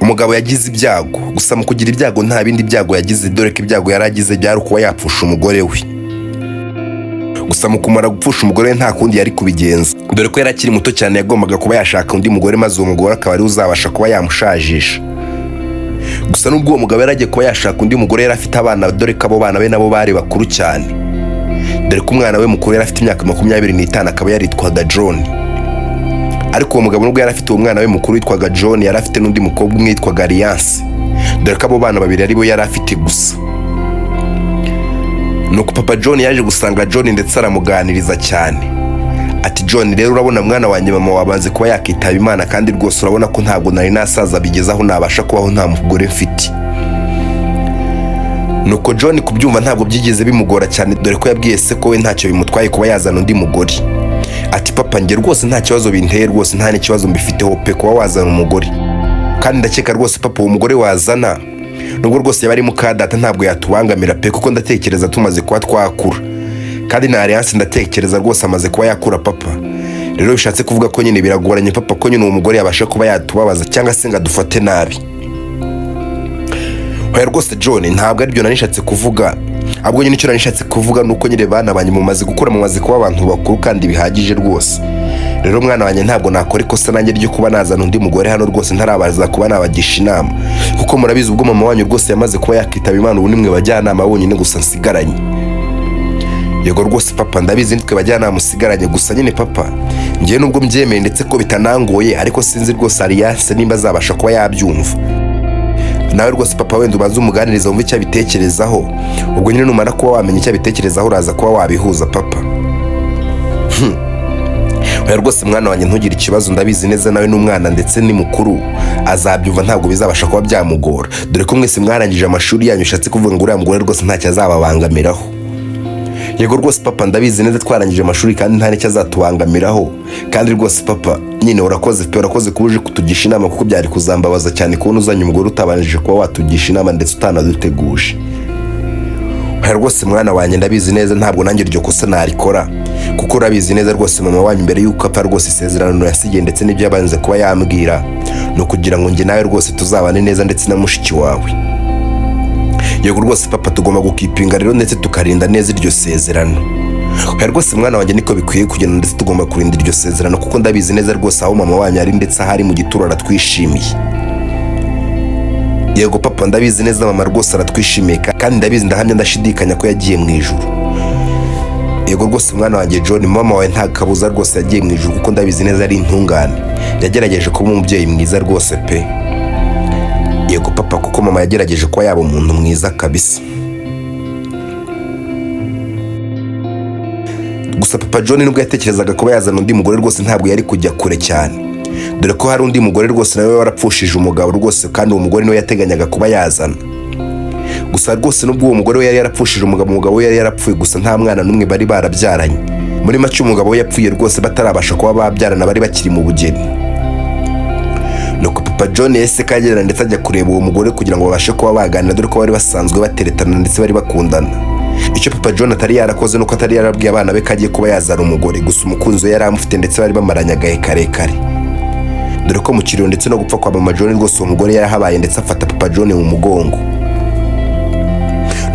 Umugabo yagize ibyago, gusa mu kugira ibyago nta bindi byago yagize, dore ko ibyago yari agize byari ukuba yapfusha umugore we. Gusa mu kumara gupfusha umugore we nta kundi yari kubigenza, dore ko yari akiri muto cyane. Yagombaga kuba yashaka undi mugore, maze uwo mugore akaba ariwe uzabasha kuba yamushajisha. Gusa nubwo uwo mugabo yari agiye kuba yashaka undi mugore, yari afite abana, dore ko abo bana be nabo bari bakuru cyane, dore ko umwana we mukuru yari afite imyaka 25, akaba yaritwaga John. Ariko uwo mugabo, nubwo yari afite uwo mwana we mukuru witwaga John, yari afite n'undi mukobwa umwe witwaga Alliance, dore ko abo bana babiri aribo yari afite gusa. Nuko papa John yaje gusanga John ndetse aramuganiriza cyane, ati: "John, rero urabona mwana wanjye, mama wabanze kuba yakitaba Imana, kandi rwose urabona ko ntabwo nari nasaza bigeze aho nabasha kubaho nta mugore mfite." Nuko John kubyumva ntabwo byigeze bimugora cyane, dore ko yabwiye se ko we ntacyo bimutwaye kuba yazana undi mugore. Ati: "Papa, njye rwose nta kibazo binteye, rwose nta n'ikibazo mbifiteho pe kuba wazana umugore. Kandi ndakeka rwose papa, uwo mugore wazana, nubwo rwose yaba ari mukadata, ntabwo yatubangamira pe, kuko ndatekereza tumaze kuba twakura, kandi na Alliance ndatekereza rwose amaze kuba yakura papa. Rero bishatse kuvuga ko nyine biragoranye papa, ko nyine uwo mugore yabasha kuba yatubabaza cyangwa se ngo adufate nabi." "Oya rwose John, ntabwo aribyo nari nishatse kuvuga. Ahubwo nyine icyo nari nishatse kuvuga ni uko nyine bana banjye mumaze gukura, mumaze kuba abantu bakuru kandi bihagije rwose. Rero mwana wanjye, ntabwo nakora ikosa nanjye ryo kuba nazana undi mugore hano rwose ntarabaza kuba nabagisha inama, kuko murabizi ubwo mama wanyu rwose yamaze kuba yakitaba Imana, ubu nimwe bajyanama bonyine gusa nsigaranye." "Yego rwose papa, ndabizi nitwe bajyanama usigaranye. Gusa nyine papa, ngewe nubwo mbyemeye ndetse ko bitanangoye, ariko sinzi rwose Alliance nimba azabasha kuba yabyumva. Nawe rwose papa, wenda ubanze umuganiriza wumve icyo abitekerezaho. Ubwo nyine numara kuba wamenya icyo abitekerezaho, uraza kuba wabihuza papa." "Oya rwose mwana wanjye, ntugire ikibazo. Ndabizi neza nawe n'umwana ndetse ni mukuru, azabyumva, ntabwo bizabasha kuba byamugora, dore ko mwese mwarangije amashuri yanyu. Ushatse kuvuga ngo uriya mugore rwose ntacyo azababangamiraho." "Yego rwose papa, ndabizi neza twarangije amashuri kandi nta n'icyo azatubangamiraho. Kandi rwose papa nyine urakoze pe, urakoze kuba uje kutugisha inama, kuko byari kuzambabaza cyane kubona uzanye umugore utabanjije kuba watugisha inama ndetse utanaduteguje." "Oya rwose mwana wanjye, ndabizi neza ntabwo nanjye iryo kosa narikora, kuko urabizi neza rwose mama wanyu mbere y'uko apfa rwose, isezerano yasigiye ndetse n'ibyo yabanze kuba yambwira ni ukugira ngo njye nawe rwose tuzabane neza ndetse na mushiki wawe. Yego rwose papa, tugomba gukipinga rero ndetse tukarinda neza iryo sezerano." "Oya rwose mwana wanjye, niko bikwiye kugenda, ndetse tugomba kurinda iryo sezerano, kuko ndabizi neza rwose aho mama wanyu ari ndetse aho ari mu gituro aratwishimiye." "Yego papa, ndabizi neza mama rwose aratwishimiye, kandi ndabizi, ndahamya ndashidikanya ko yagiye mu ijuru." "Yego rwose mwana wanjye John, mama wawe nta kabuza rwose yagiye mu ijuru, kuko ndabizi neza ari intungane, yagerageje kuba umubyeyi mwiza rwose pe." "Yego papa, kuko mama yagerageje kuba yaba umuntu mwiza kabisa." Gusa papa John, nubwo yatekerezaga kuba yazana undi mugore, rwose ntabwo yari kujya kure cyane, dore ko hari undi mugore rwose nawe warapfushije umugabo rwose, kandi uwo mugore niwe yateganyaga kuba yazana. Gusa rwose nubwo uwo mugore we yari yarapfushije umugabo, umugabo we yari yarapfuye gusa nta mwana n'umwe bari barabyaranye. Muri make umugabo we yapfuye rwose batarabasha kuba babyarana, bari bakiri mu bugeni. Nuko papa John yahise kagera ndetse ajya kureba uwo mugore kugira ngo babashe kuba baganira, dore ko bari basanzwe bateretana ndetse bari bakundana. Icyo papa John atari yarakoze nuko atari yarabwiye abana be ko agiye kuba yazana umugore. Gusa umukunzi we yari amufite ndetse bari bamaranye agahe karekare, dore ko mu kiriyo ndetse no gupfa kwa mama John rwose uwo mugore yarahabaye ndetse afata papa John mu mugongo.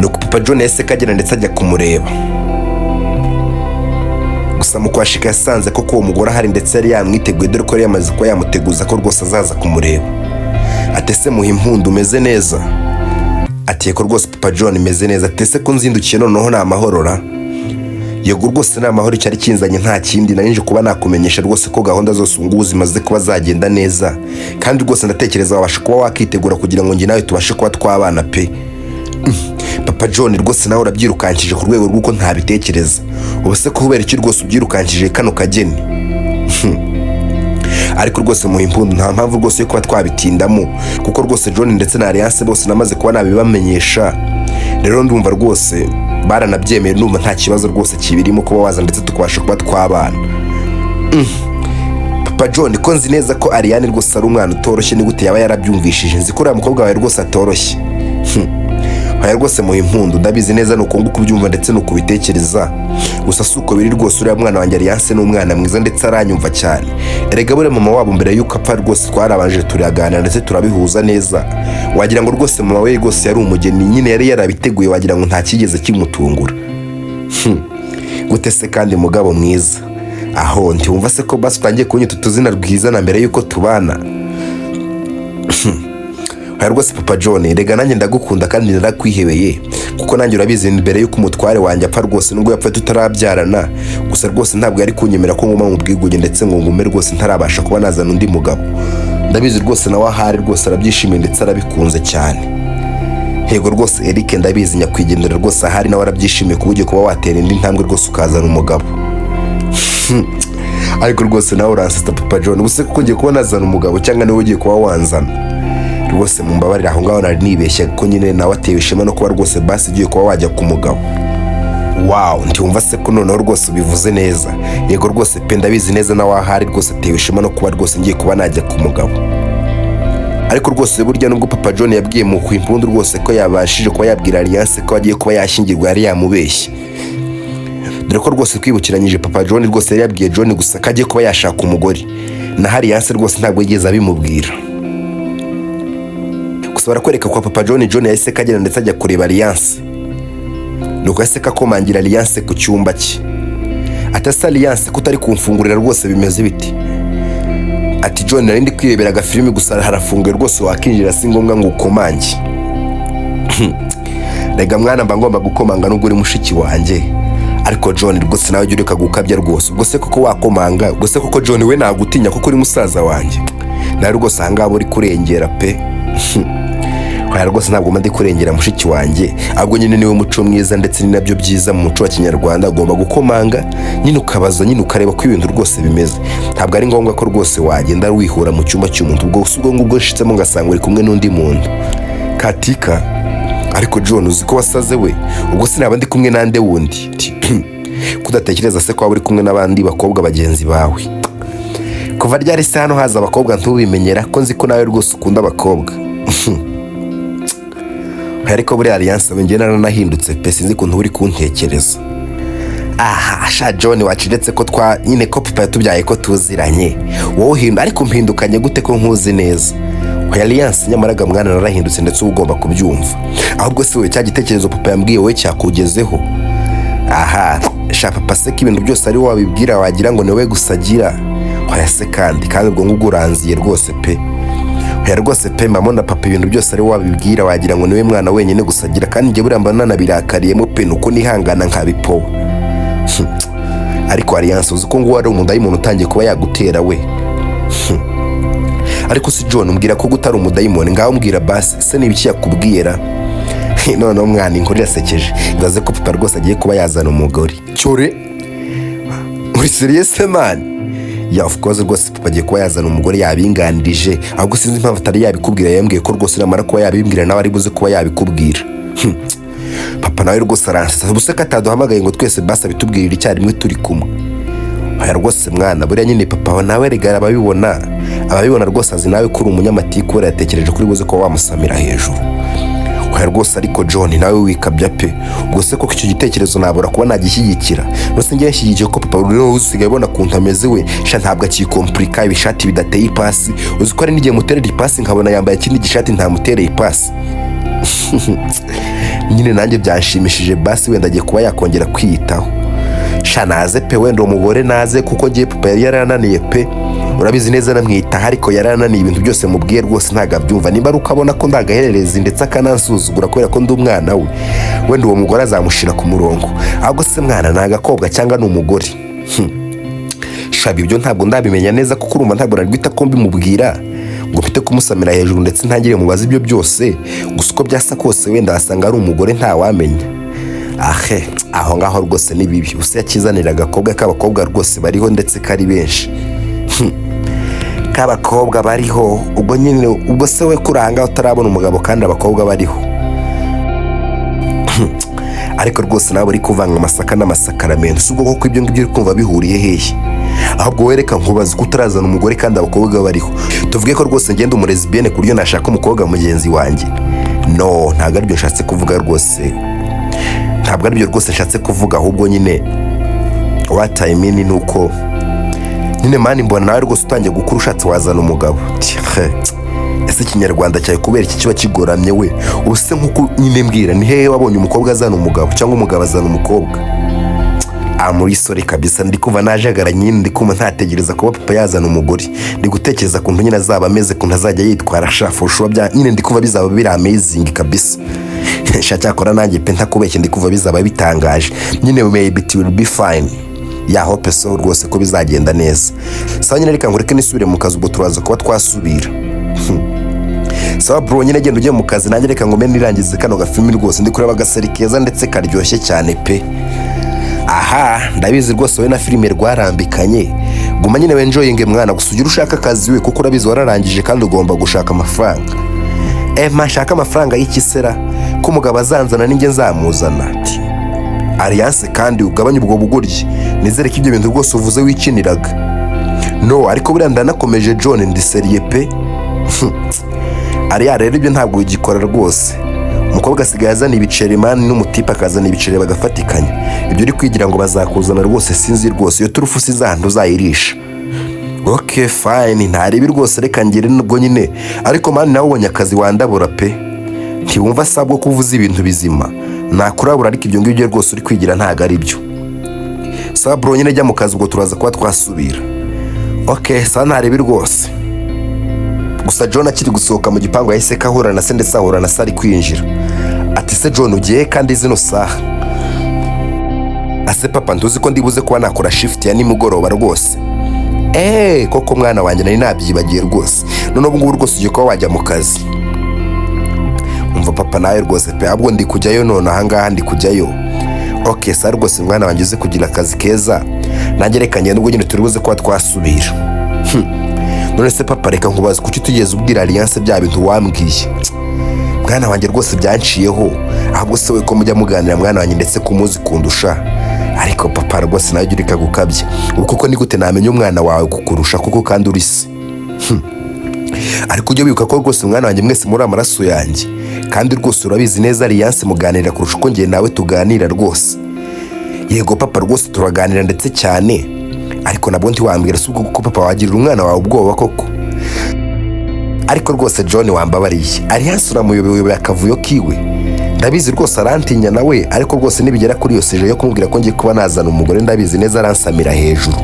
Nuko papa John yahise kagera ndetse ajya kumureba. Gusa mu kwashika yasanze koko uwo mugore ahari ndetse yari yamwiteguye, dore ko yari yamaze kuba yamuteguza ko rwose azaza kumureba. Ati: "Ese muha impundu, umeze neza?" Ati: "Yego rwose papa John, imeze neza." Ati: "Ese ko nzindukiye noneho ni amahorora?" "Yego rwose ni amahoro. Icyari kinzanye nta kindi, nari nje kuba nakumenyesha rwose ko gahunda zose ubu ngubu zimaze kuba zagenda neza, kandi rwose ndatekereza wabasha kuba wakitegura kugira ngo njye nawe tubashe kuba twabana pe." "Papa John, rwose nawe urabyirukankije ku rwego rw'uko ntabitekereza. Ubu se kubera iki rwose ubyirukankije kano kageni? Ariko rwose mu impundu, nta mpamvu rwose yo kuba twabitindamo, kuko rwose John ndetse na Alliance bose namaze kuba nabibamenyesha. Rero ndumva rwose baranabyemeye, ndumva nta kibazo rwose kibirimo kuba waza ndetse tukabasha kuba twabana." "Papa John, ko nzi neza ko Ariane rwose ari umwana utoroshye, ni gute yaba yarabyumvishije? Nzi ko uriya mukobwa wawe rwose atoroshye." Oya rwose Muhimpundu, ndabizi neza ni uko nguko ubyumva ndetse ni uko ubitekereza, gusa si uko biri rwose. Uriya mwana wanjye Alliance ni umwana mwiza ndetse aranyumva cyane. Erega buriya mama wabo mbere y'uko apfa rwose twarabanje turaganira ndetse turabihuza neza, wagira ngo rwose mama we rwose yari umugeni nyine, yari yarabiteguye, wagira ngo nta kigeze kimutungura. Gute se kandi mugabo mwiza? Aho ntiwumva se ko basi utangiye kunyita utuzina rwiza na mbere y'uko tubana? Oya rwose papa John, rega nanjye ndagukunda kandi narakwihebeye, kuko nanjye urabizi mbere y'uko umutware wanjye apfa rwose, nubwo yapfa tutarabyarana, gusa rwose ntabwo yari kunyemera ko nguma mu bwigunge ndetse ngo ngume rwose ntarabasha kuba nazana undi mugabo. Ndabizi rwose nawe ahari rwose arabyishimiye ndetse arabikunze cyane. Yego rwose Eric, ndabizi nyakwigendera rwose ahari nawe arabyishimiye kuba ugiye kuba watera indi ntambwe rwose ukazana umugabo. Ariko rwose nawe uranseta papa John, ubuse kuko ngiye kuba nazana umugabo cyangwa niwe ugiye kuba wanzana? Rwose mumbabarire aho ngaho nari nibeshye, ko nyine nawe atewe ishema no kuba rwose basi ugiye kuba wajya ku mugabo. Wow, ntiwumva se ko noneho rwose ubivuze neza? Yego rwose pe, ndabizi neza nawe ahari rwose atewe ishema no kuba rwose ngiye kuba najya ku mugabo. Ariko rwose burya nubwo papa John yabwiye mu Impundu rwose ko yabashije kuba yabwira Alliance ko agiye kuba yashyingirwa, yari yamubeshye, dore ko rwose twibukiranyije papa John rwose yari yabwiye John gusa ko agiye kuba yashaka umugore, naho Alliance rwose ntabwo yigeze abimubwira. Gusa barakwereka kwa papa John, John yahise kagenda ndetse ajya kureba Alliance, nuko yahise kakomangira Alliance ku cyumba cye. Ati: "Ese Alliance, ko utari kumfungurira rwose bimeze biti?" Ati: "John, nari ndi kwirebera agafilimi, gusa harafunguye rwose wakinjira, si ngombwa ngo ukomange." "Rega mwana, mba ngomba gukomanga nubwo uri mushiki wanjye." "Ariko John rwose nawe jya ureka gukabya rwose. Ubwo se koko wakomanga? Ubwo se koko John we nagutinya kuko uri musaza wanjye?" Nawe rwose ahangaha uri kurengera pe. "Oya rwose ntabwo mba ndi kurengera mushiki wanjye, ahubwo nyine niwe muco mwiza ndetse ni nabyo byiza mu muco wa kinyarwanda. Ugomba gukomanga nyine, ukabaza nyine, ukareba ko ibintu rwose bimeze. Ntabwo ari ngombwa ko rwose wagenda wihura mu cyumba cy'umuntu. Ubwo si ubwo ngubwo nshitsemo ngasanga uri kumwe n'undi muntu katika." "Ariko John, uzi ko wasaze we? Ubwo sinaba ndi kumwe n'ande wundi?" "Kudatekereza se ko waba uri kumwe n'abandi bakobwa bagenzi bawe?" "Kuva ryari se hano haza abakobwa ntubimenyera, ko nzi ko nawe rwose ukunda abakobwa?" "Ariko buriya Alliance we, njye naranahindutse pe, sinzi ukuntu uri kuntekereza." "Aha sha John, wacecetse ko twa nyine ko papa yatubyaye ko tuziranye, wowe uhinda ariko mpindukanye gute ko nkuzi neza?" "Oya Alliance, nyamara ga mwana narahindutse ndetse uba ugomba kubyumva. Ahubwo se wowe cya gitekerezo papa yambwiye wowe cyakugezeho?" "Aha sha, papa se ko ibintu byose ari wowe wabibwira, wagira ngo ni wowe gusa agira." "Oya se kandi ubwo ngubwo uranziye rwose pe." "Oya rwose pe, mbona papa ibintu byose ari wowe wabibwira, wagira ngo niwe mwana wenyine gusa agira, kandi njye buriya mba nanabirakariye pe, nuko nihangana nkabipowa." "Ariko Alliance, uzi ko nguwo ari umudayimoni utangiye kuba yagutera we?" "Ariko si John, mbwira ko utari umudayimoni, ngaho mbwira basi se ni ibiki yakubwira?" "Noneho mwana, inkuru irasekeje. Ibaze ko papa rwose agiye kuba yazana umugore." "Cyore, uri serious man?" "Yeah, of course, rwose papa agiye kuba yazana umugore, yabinganirije. Ahubwo sinzi impamvu atari yabikubwira. Yambwiye ko rwose namara kuba yabimbwira nawe ari buze kuba yabikubwira." "Papa nawe rwose aransetsa. Ubuse ko ataduhamagaye ngo twese basi abitubwirire icyarimwe turi kumwe?" "Oya rwose mwana, buriya nyine papa nawe rega ababibona rwose, azi nawe ko uri umunyamatiku, buriya yatekereje kuri buze kuba wamusamira hejuru." "Oya rwose, ariko John nawe wikabya pe. Ubwo se koko icyo gitekerezo nabura kuba nagishyigikira? Rwose njye nshyigikiye ko papa rero usigaye ubona ukuntu ameze we sha, ntabwo akikompurika ibishati bidateye ipasi. Uzi ko hari n'igihe muterera ipasi nkabona yambaye ikindi gishati ntamutereye ipasi? Nyine nanjye byanshimishije, basi wenda agiye kuba yakongera kwiyitaho sha. Naze pe, wenda uwo mugore naze, kuko ngiye papa yari yarananiye pe. Urabizi neza namwitaho, ariko yarananiye. Ibintu byose mubwiye rwose ntabwo abyumva, nimba ari uko abona ko ndagahererezi ndetse akanansuzugura kubera ko ndi umwana we. Wenda uwo mugore azamushyira ku murongo. Ahubwo se mwana, ni agakobwa cyangwa ni umugore?" "Shabi, ibyo ntabwo ndabimenya neza, kuko urumva ntabwo nari guhita ko mbimubwira ngo mfite kumusamira hejuru ndetse ntangire mubaze ibyo byose. Gusa uko byasa kose wenda wasanga ari umugore, ntawamenya." "Ahe, aho ngaho rwose ni bibi. Usa yakizanira agakobwa k'abakobwa rwose bariho ndetse kari benshi k'abakobwa bariho. Ubwo nyine ubwo se we kuranga utarabona umugabo kandi abakobwa bariho? Ariko rwose nawe uri kuvanga amasaka n'amasakaramentu. Si ubwo koko ibyo ngibyo uri kumva bihuriye hehe? Ahubwo wereka nkubaze, ko utarazana umugore kandi abakobwa bariho, tuvuge ko rwose ngenda umulesbienne ku buryo nashaka umukobwa mugenzi wanjye?" No, ntabwo aribyo nshatse kuvuga rwose, ntabwo aribyo rwose nshatse kuvuga. Ahubwo nyine what I mean ni uko nyine, man, mbona nawe rwose utangiye gukura, ushatse wazana umugabo. He, ese Ikinyarwanda cyawe kubera iki kiba kigoramye we? Ubuse nk'uko nyine mbwira, ni hehe wabonye umukobwa azana umugabo cyangwa umugabo azana umukobwa? Ah, muri sorry kabisa, ndi kumva najagara nyine, ndi kumva ntategereza kuba papa yazana umugore. Ndi gutekereza kuntu nyine azaba ameze, kuntu azajya yitwara. Sha, for sure bya nyine ndi kumva bizaba biri amazing kabisa. Sha, cyakora nanjye pe, ntakubeshye, ndi kumva bizaba bitangaje nyine. Maybe it will be fine, yeah, hope so rwose ko bizagenda neza. Sawa nyine, reka ngureke nisubire mu kazi, ubwo turaza kuba twasubira. Sawa bro, nyine genda ujye mu kazi, nanjye reka ngome nirangize kano gafilimi rwose. Ndi kureba agaseri keza ndetse karyoshye cyane pe. Aha ndabizi rwose wowe na filime rwarambikanye. Guma nyine wenjoyinge mwana, gusa ugire ushaka akazi we, kuko urabizi wararangije kandi ugomba gushaka amafaranga. Ma nshaka amafaranga y'ikisera ko umugabo azanzana n'injye nzamuzana? Ati Alliance, kandi ugabanye ubwo bugoryi, nizere ko ibyo bintu rwose uvuze wikiniraga. No, ariko buriya ndanakomeje John, ndi sérieux pe. Ariya rero ibyo ntabwo ugikora rwose. Umukobwa asigaye azana ibiceri man, n'umutipe akazana ibiceri bagafatikanya. Ibyo uri kwigira ngo bazakuzana rwose, sinzi rwose, iyo turufu si za ntuzayirisha. Ok, fine, ntaribi rwose, reka ngere nubwo nyine. Ariko man, nawe ubonye akazi wandabura pe. Ntiwumva asabwa ko uvuze ibintu bizima nakurabura, ariko ibyo ngibyo rwose uri kwigira ntabwo ari byo. Sawa bro, nyine jya mu kazi, ubwo turaza kuba twasubira. Ok, sawa, ntaribi rwose. Gusa John akiri gusohoka mu gipangu yahise ko ahura na se, ndetse ahura na se ari kwinjira. Ati: "Se John, ugiye kandi zino saha?" "Ase papa, ntuzi ko ndibuze kuba nakora shift ya nimugoroba rwose?" "Eee, koko mwana wanjye, nari nabyibagiye rwose. None ubu ngubu rwose ugiye kuba wajya mu kazi?" "Umva papa, nawe rwose pe, ahubwo ndi kujyayo none ahangaha, ndi kujyayo." "Ok, sawa rwose mwana wanjye, uze kugira akazi keza, nanjye reka ngende, ubwo nyine turi buze kuba twasubira." "None se papa, reka nkubaze, kuki utigeze ubwira Alliance bya bintu wambwiye?" "Mwana wanjye, rwose byanciyeho. Ahubwo se we ko mujya muganira mwana wanjye, ndetse kumuzi kundusha?" "Ariko papa rwose nawe ujya ureka gukabya. Ubu koko ni gute namenya umwana wawe kukurusha koko kandi uri se? Ariko ujye wibuka ko rwose umwana wanjye mwese muri amaraso yanjye, kandi rwose urabizi neza Alliance muganira kurusha uko njye nawe tuganira rwose." "Yego papa, rwose turaganira ndetse cyane, ariko nabwo ntiwambwira. Si ubwo kuko papa wagirira umwana wawe ubwoba koko?" "Ariko rwose John, wambabariye, Alliance uramuyobewe akavuyo kiwe. Ndabizi rwose arantinya nawe, ariko rwose nibigera kuri iyo sujet yo kumubwira ko ngiye kuba nazana umugore, ndabizi neza aransamira hejuru.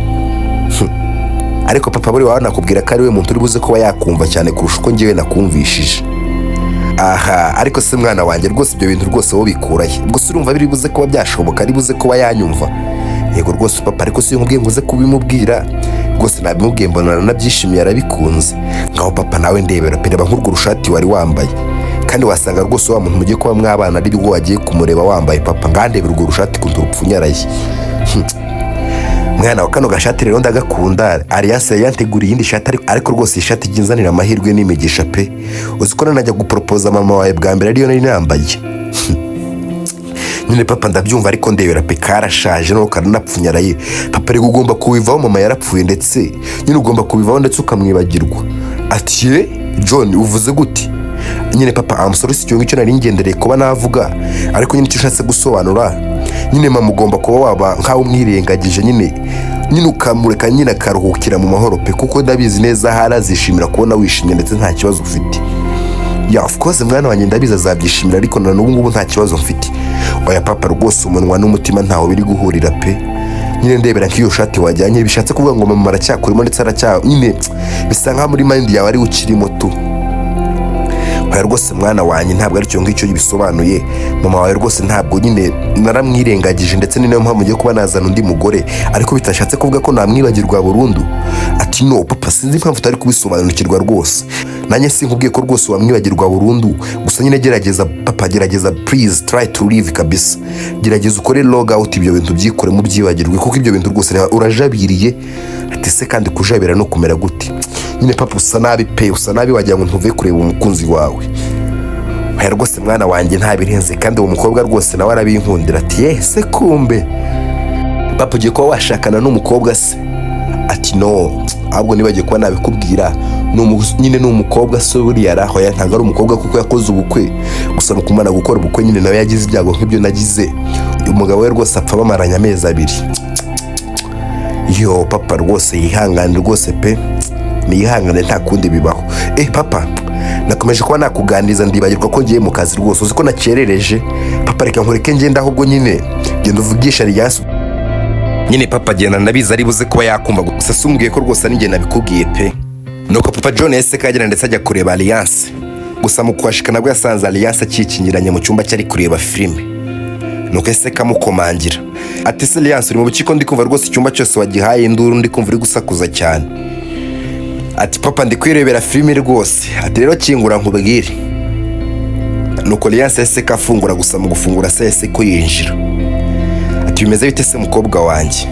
Ariko papa, buri wawe nakubwira ko ari we muntu uri buze kuba yakumva cyane kurusha uko ngewe nakumvishije aha. Ariko se mwana wanjye, rwose ibyo bintu rwose wowe bikurahe? Gusa urumva biri buze kuba byashoboka, ari buze kuba yanyumva?" "Yego rwose papa, ariko si nkubwiye ngo uze kubimubwira. Rwose nabimubwiye, mbona aranabyishimiye, arabikunze. Ngaho papa, nawe ndebera pe, reba nk'urwo rushati wari wambaye, kandi wasanga rwose wa muntu mugiye kuba mwabana ari bwo wagiye kumureba wambaye. Papa, ngandebera urwo rushati kuntu rupfunyaraye. Mwana wa, kano gashati rero ndagakunda. Alliance yanteguriye iyindi shati, ariko rwose iyi shati ijya inzanira amahirwe n'imigisha pe. Uzi ko nanajya guporopoza mama wawe bwa mbere ariyo nari nambaye nyine?" "Papa, ndabyumva, ariko ndebera pe, karashaje no karanapfunyaraye. Papa, ariko ugomba kubivaho, mama yarapfuye, ndetse nyine ugomba kubivaho ndetse ukamwibagirwa." Ati: "Ye John, uvuze gute nyine?" "Papa, I'm sorry, si icyo ngicyo nari ngendereye kuba navuga, ariko nyine icyo ushatse gusobanura nyine, mama ugomba kuba waba nkaho umwirengagije nyine ukamureka nyine akaruhukira mu mahoro pe, kuko ndabizi neza ahari azishimira kubona wishimye ndetse nta kibazo ufite." "Yeah, of course mwana wanjye, ndabizi azabyishimira, ariko na n'ubu ngubu nta kibazo mfite." "Oya papa, rwose umunwa n'umutima ntaho biri guhurira pe. Nyine ndebera nk'iyo shati wajyanye, bishatse kuvuga ngo mama aracyakurimo, ndetse aracya nyine bisa nkaho muri mind yawe ari ukirimo tu." "Oya rwose mwana wanjye, ntabwo ari icyo ngicyo bisobanuye. Mama wawe rwose ntabwo nyine naramwirengagije, ndetse ni nayo mpamvu ngiye kuba nazana undi mugore, ariko bitashatse kuvuga ko namwibagirwa burundu." Ati: "No papa, sinzi impamvu utari kubisobanukirwa rwose. Nanjye sinkubwiye ko rwose wamwibagirwa burundu. Gusa nyine gerageza papa, gerageza, please try to live kabisa. Gerageza ukore log out, ibyo bintu byikoremo byibagirwe, kuko ibyo bintu rwose urajabiriye." Ati: "Se kandi kujabira no kumera gute nyine?" "Papa, usa nabi pe, usa nabi, wagira ngo ntuvuye kureba umukunzi wawe." "Oya rwose mwana wanjye, ntabirenze, kandi uwo mukobwa rwose nawe arabinkundira." Ati: "Ye se kumbe papa, ugiye kuba washakana n'umukobwa se?" Ati: "No, ahubwo nibagiye kuba nabikubwira, Nyine ni umukobwa se buriya araho? Ntabwo ari umukobwa kuko yakoze ubukwe. Gusa mu kumara gukora ubukwe nyine nawe yagize ibyago nk'ibyo nagize. Umugabo we rwose apfa bamaranye amezi 2. Yo papa, rwose yihangane rwose pe, niyihangane, nta kundi bibaho. Papa, nakomeje kuba nakuganiriza ndibagirwa ko ngiye mu kazi rwose. Uzi ko nakerereje papa? Reka nkureke ngenda, ahubwo nyine genda uvugisha Alliance nyine. Papa, genda, ndabizi ari buze kuba yakumva. Gusa sumbwiye ko rwose ari njye nabikubwiye pe. Nuko papa John yahise kagera ndetse ajya kureba Alliance. Gusa mu kuhashika nabwo yasanze Alliance akikingiranye mu cyumba cye ari kureba filime. Nuko ese kamukomangira ati: "Se Alliance, uri mu bukiko? Ndi kumva rwose icyumba cyose wagihaye induru, ndi kumva uri gusakuza cyane." Ati: "Papa, ndi kwirebera filime rwose." Ati: "Rero kingura nkubwire." Nuko Alliance yahise kafungura. Gusa mu gufungura se yahise ko yinjira. Ati: "Bimeze bite se mukobwa wanjye?"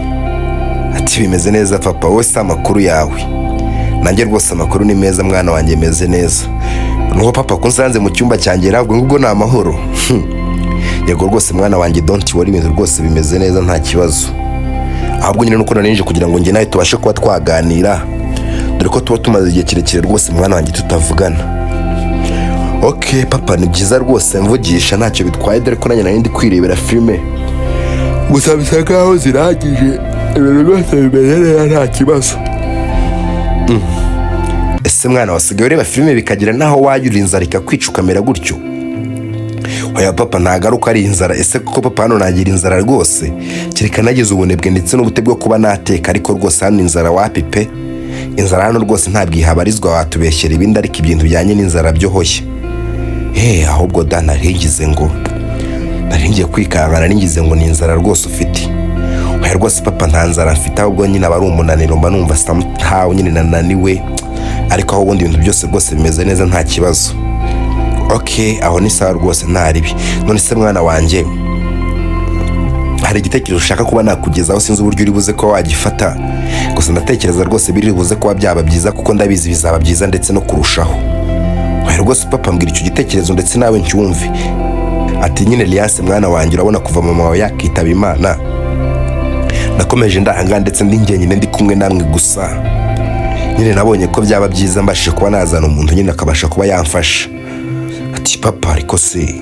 Ati: "Bimeze neza papa, wowe si amakuru yawe?" "Nanjye rwose amakuru ni meza mwana wanjye, meze neza." Nuko papa, ko nsanze mu cyumba cyanjye ntabwo ngubwo ni amahoro? "Yego rwose mwana wanjye, don't worry, ibintu rwose bimeze neza, nta kibazo. Ahubwo nyine nuko narinje kugira ngo njye nawe tubashe kuba twaganira, dore ko tuba tumaze igihe kirekire rwose mwana wanjye tutavugana." "Ok papa, ni byiza rwose, mvugisha ntacyo bitwaye, dore ko nanjye nari ndi kwirebera filime. Gusa bisa nkaho zirangije, ibintu byose bimeze neza, nta kibazo." "Ese mwana, wasigaye ureba filime bikagera n'aho wayura inzara ikakwica ukamera gutyo?" "Oya papa, ntagaruka ari inzara. Ese kuko papa, hano nagira inzara rwose? Kereka nagize ubunebwe ndetse n'ubute bwo kuba nateka, ariko rwose hano inzara wapi pe. Inzara hano rwose ntabwo ihabarizwa, watubeshyera ibindi, ariko ibintu bijyanye n'inzara byo hoshye he. Ahubwo da narigize ngo nari ngiye kwikanga, nari ngize ngo ni inzara rwose ufite." "Oya rwose papa, nta nzara mfite, ahubwo nyine aba ari umunaniro, mba numva somehow nyine nananiwe, ariko aho ubundi ibintu byose rwose bimeze neza, nta kibazo." "Ok, aho ni sawa rwose, nta ribi. None se mwana wanjye, hari igitekerezo ushaka kuba nakugezaho. Sinzi uburyo uri buze kuba wagifata, gusa ndatekereza rwose biri buze kuba byaba byiza, kuko ndabizi bizaba byiza ndetse no kurushaho." "Oya rwose papa, mbwira icyo gitekerezo ndetse nawe ncyumve." Ati: "Nyine Liase mwana wanjye, urabona kuva mama wawe yakitaba Imana nakomeje ndahanga ndetse ndi njyenyine, ndi kumwe namwe. Gusa nyine nabonye ko byaba byiza mbashije kuba nazana umuntu nyine akabasha kuba yamfasha." Ati: "Papa, ariko se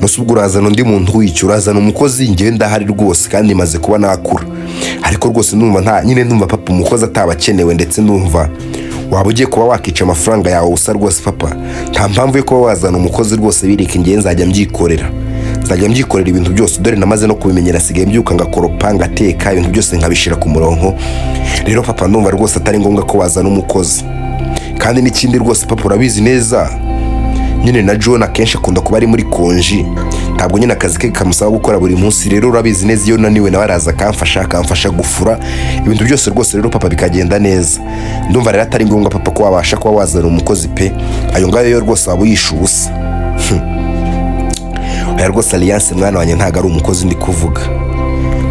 nose ubwo urazana undi muntu wicyo? Urazana umukozi? Njyewe ndahari rwose kandi maze kuba nakura, ariko rwose ndumva nta nyine, ndumva papa umukozi ataba akenewe, ndetse ndumva waba ugiye kuba wakica amafaranga yawe ubusa rwose. Papa, nta mpamvu yo kuba wazana umukozi rwose, bireka, njyewe nzajya mbyikorera, nzajya mbyikorera ibintu byose. Dore namaze no kubimenyera, asigaye mbyuka ngakoropa, ngateka, ibintu byose nkabishyira ku murongo. Rero papa, ndumva rwose atari ngombwa ko wazana umukozi. Kandi n'ikindi rwose papa, urabizi neza nyine na John akenshi akunda kuba ari muri konji, ntabwo nyine akazi ke kamusaba gukora buri munsi. Rero urabizi neza iyo naniwe nawe araza akamfasha, akamfasha gufura, ibintu byose rwose. Rero papa, bikagenda neza. Ndumva rero atari ngombwa papa ko wabasha kuba wazana umukozi pe. Ayo ngayo yo rwose waba uyishe ubusa." "Oya rwose Alliance mwana wanjye, ntabwo ari umukozi ndi kuvuga."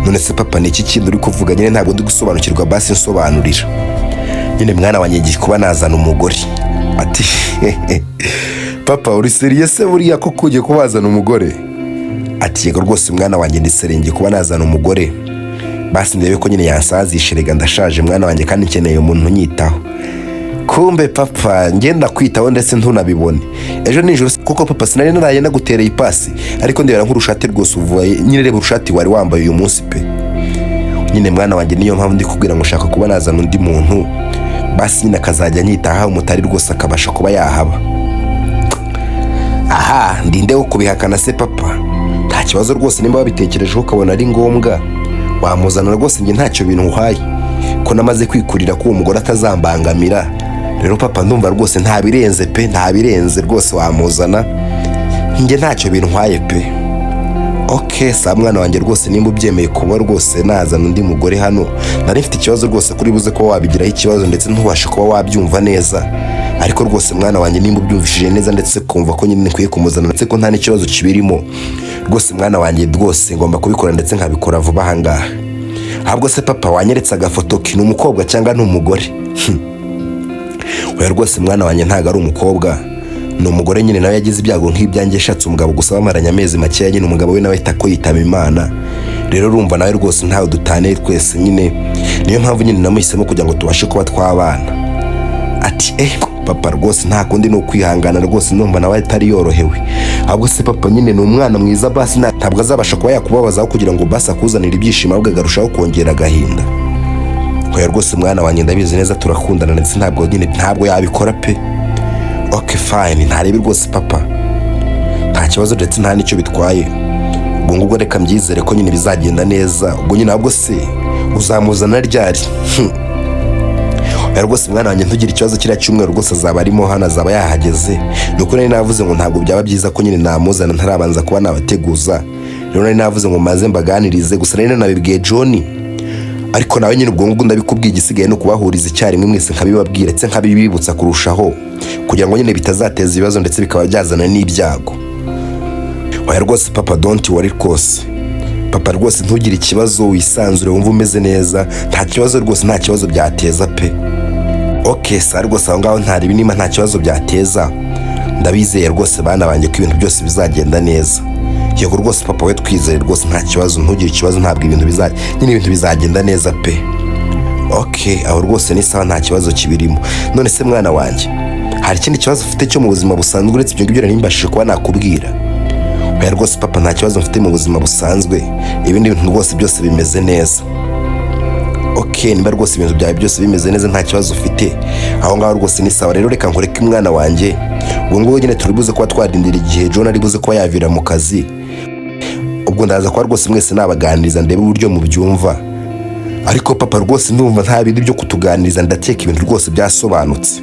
"None se papa, ni iki kindi uri kuvuga? Nyine ntabwo ndi gusobanukirwa, basi nsobanurira." "Nyine mwana wanjye, ngiye kuba nazana umugore." Ati: "Papa, uri sérieux se buriya koko ugiye kuba wazana umugore?" Ati: "Yego rwose mwana wanjye, ndi sérieux, ngiye kuba nazana umugore, basi ndebe ko nyine yansazisha. Rega ndashaje mwana wanjye, kandi nkeneye umuntu unyitaho." "Kumbe papa, ngenda kwitaho ndetse ntunabibone. Ejo nijoro kuko papa sinari naraye nagutereye ipasi, ariko ndebera nk'urushati rwose uvuye nyine, reba urushati wari wambaye uyu munsi pe. Nyine mwana wanjye, niyo mpamvu ndi kubwira ngo ushaka kuba nazana undi muntu, basi nyine akazajya anyitaho umutari rwose akabasha kuba yahaba." "Aha ndinde wo kubihakana se papa? Nta kibazo rwose, nimba wabitekerejeho ukabona ari ngombwa wamuzana rwose, njye ntacyo bintu uhaye, ko namaze kwikurira ko uwo mugore atazambangamira. Rero papa, ndumva rwose nta birenze pe, nta birenze rwose, wamuzana, njye ntacyo bintwaye pe." "Ok sa mwana wanjye, rwose nimba ubyemeye kuba rwose nazana undi mugore hano, nari mfite ikibazo rwose kuri buze kuba wabigiraho ikibazo ndetse ntubashe kuba wabyumva neza. Ariko rwose mwana wanjye, nimba ubyumvishije neza ndetse kumva ko nyine nkwiye kumuzana ndetse ko nta n'ikibazo kibirimo, rwose mwana wanjye, rwose ngomba kubikora ndetse nkabikora vuba aha ngaha. Ahubwo se papa, wanyeretse agafoto ke? Ni umukobwa cyangwa ni umugore?" "Oya rwose mwana wanjye, ntabwo ari umukobwa, ni umugore. Nyine nawe yagize ibyago nk'ibyanjye, yashatse umugabo, gusa bamaranye amezi makeya nyine umugabo we nawe ahita ko yitaba Imana. Rero urumva nawe rwose ntawe dutaniye twese nyine, niyo mpamvu nyine namuhisemo kugira ngo tubashe kuba twabana." Ati: "Eh." Papa rwose nta kundi ni ukwihangana rwose, ndumva nawe atari yorohewe. Ahubwo se papa, nyine ni umwana mwiza basi, ntabwo azabasha kuba yakubabazaho kugira ngo basi akuzanire ibyishimo, ahubwo agarushaho kongera agahinda. Oya rwose mwana wanjye, ndabizi neza turakundana, ndetse ntabwo nyine ntabwo yabikora pe. Ok fine, ntarebe rwose papa, nta kibazo ndetse nta n'icyo bitwaye. Ubwo ngubwo reka mbyizere ko nyine bizagenda neza. Ubwo nyine ahubwo se uzamuzana ryari? Oya rwose mwana wanjye, ntugire ikibazo, kiriya cyumweru rwose azaba arimo hano, azaba yahageze. Ni uko nari navuze ngo ntabwo byaba byiza ko nyine namuzana ntarabanza kuba nabateguza. Rero nari navuze ngo maze mbaganirize gusa, nari nanabibwiye John, ariko nawe nyine ubwo ngubwo ndabikubwiye. Igisigaye ni ukubahuriza icyarimwe mwese nkabibabwira ndetse nkabibibutsa kurushaho, kugira ngo nyine bitazateza ibibazo ndetse bikaba byazana n'ibyago. Oya rwose papa, don't worry rwose papa, rwose ntugire ikibazo, wisanzure wumve umeze neza, nta kibazo rwose, nta kibazo byateza pe. Ok sa rwose, aho ngaho ntaribi, niba nta kibazo byateza ndabizeye rwose bana banjye ko ibintu byose bizagenda neza. Yego rwose papa we, twizere rwose, nta kibazo, ntugire ikibazo, ntabwo ibintu biza nyine, ibintu bizagenda neza pe. Ok, aho rwose ni sawa, nta kibazo kibirimo. None se mwana wanjye, hari ikindi kibazo ufite cyo mu buzima busanzwe uretse ibyo ngibyo nari mbashije kuba nakubwira? Oya rwose papa, nta kibazo mfite mu buzima busanzwe, ibindi bintu rwose byose bimeze neza. Ok, niba rwose ibintu byawe byose bimeze neza, nta kibazo ufite, aho ngaho rwose ni sawa. Rero reka nkureke umwana wanjye. Ubwo ngubwo nyine turi buze kuba twarindira igihe John ari buze kuba yavira mu kazi, ubwo ndaza kuba rwose mwese nabaganiriza ndebe uburyo mubyumva. Ariko papa rwose ndumva nta bindi byo kutuganiriza, ndakeka ibintu rwose byasobanutse.